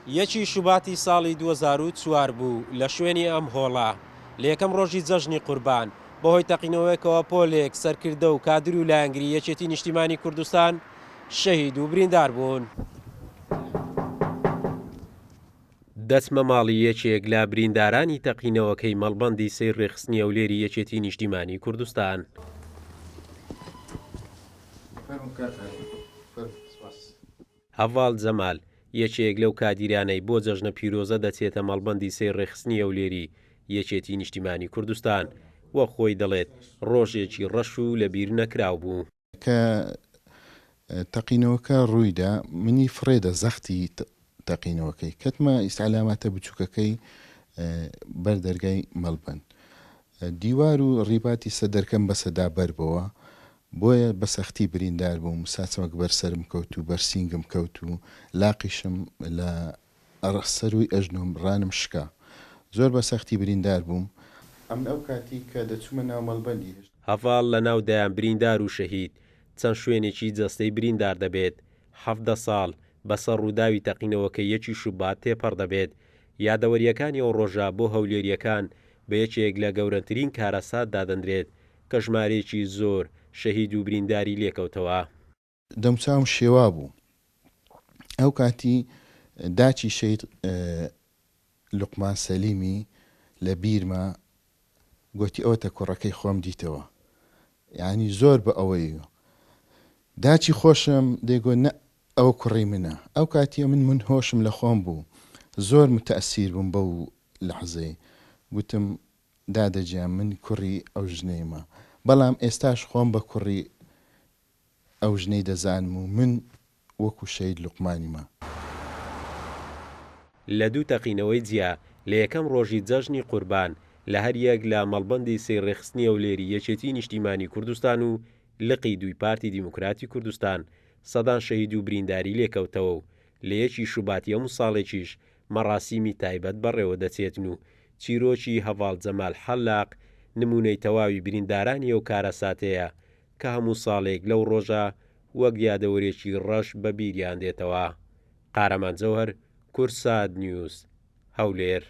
یەکی شوباتی ساڵی 2004 بوو لە شوێنی ئەم هۆڵە لە یەکەم ڕۆژی جەژنی قوربان بەهۆی تەقینەوەیەکەوە پۆلێک سەرکردە و کادر و لایەنگری یەکێتی نیشتیمانی کوردستان شەهید و بریندار بوون. دەچمە ماڵی یەکێک لە بریندارانی تەقینەوەکەی مەڵبەندی سێی ڕێکخستنی هەولێری یەکێتی نیشتیمانی کوردستان. هەڤاڵ جەمال، یەکێک لەو کادیرانەی بۆ جەژنە پیرۆزە دەچێتە مەڵبەندی سێی ڕێکخستنی هەولێری یەکێتی نیشتیمانی کوردستان، وەک خۆی دەڵێت، ڕۆژێکی ڕەش و لەبیر نەکراو بوو. کە تەقینەوەکە ڕوویدا منی فڕێدە زەختی تەقینەوەکەی کەتمە ئیستعلاماتە بچووکەکەی بەر دەرگای مەڵبەند دیوار و ڕیباتی سەدەرکەم بەسەدا بەربەوە بۆیە بە سەختی بریندار بووم ساچمەک بەر سەرم کەوت و بەر سینگم کەوت و لاقیشم لە سەرووی ئەژنۆم ڕانم شکا. زۆر بە سەختی بریندار بووم. ئەمن ئەو کاتی کە دەچوومە ناو مەڵبەندی هێشتا. هەڤاڵ لە ناو دەیان بریندار و شەهید، چەند شوێنێکی جەستەی بریندار دەبێت، 17 ساڵ بەسەر ڕووداوی تەقینەوەکەی یەکی شوبات تێپەڕ دەبێت، یادەوەرییەکانی ئەو ڕۆژە بۆ هەولێرییەکان بە یەکێک لە گەورەترین کارەسات دادەنرێت کە ژمارەیەکی زۆر شەهید و برینداری لێکەوتەوە. دەموچاوم شێوا بوو. ئەو کاتی داچی شەهید لوقمان سەلیمی لە بیرمە گۆتی ئەوەتە کوڕەکەی خۆم دیتەوە. یانی زۆر بە ئەوەی داچی خۆشم دەیگۆ نە ئەوە کوڕی منە. ئەو کاتی من من هۆشم لە خۆم بوو. زۆر متەئسیر بووم بەو لەحزەی. گوتم دادە گیان من کوڕی ئەو ژنەیمە. بەڵام ئێستاش خۆم بە کوڕی ئەو ژنەی دەزانم و من وەکو شەهید لوقمانیمە. لە دوو تەقینەوەی جیا لە یەکەم ڕۆژی جەژنی قوربان لە هەریەک لە مەڵبەندی سێی ڕێکخستنی هەولێری یەکێتیی نیشتیمانی کوردستان و لقی دووی پارتی دیموکراتی کوردستان سەدان شەهید و برینداری لێکەوتەوە و لە یەکی شوباتی ئەمساڵێکیش مەڕاسیمی تایبەت بەڕێوەدەچێتن و چیرۆکی هەڤاڵ جەمال حەلاق نموونەی تەواوی بریندارانی ئەو کارەساتەیە کە هەموو ساڵێک لەو ڕۆژە وەک یادەوەرێکی ڕەش بە بیریان دێتەوە. قارەمان جەوهەر، کوردسات نیوز، هەولێر.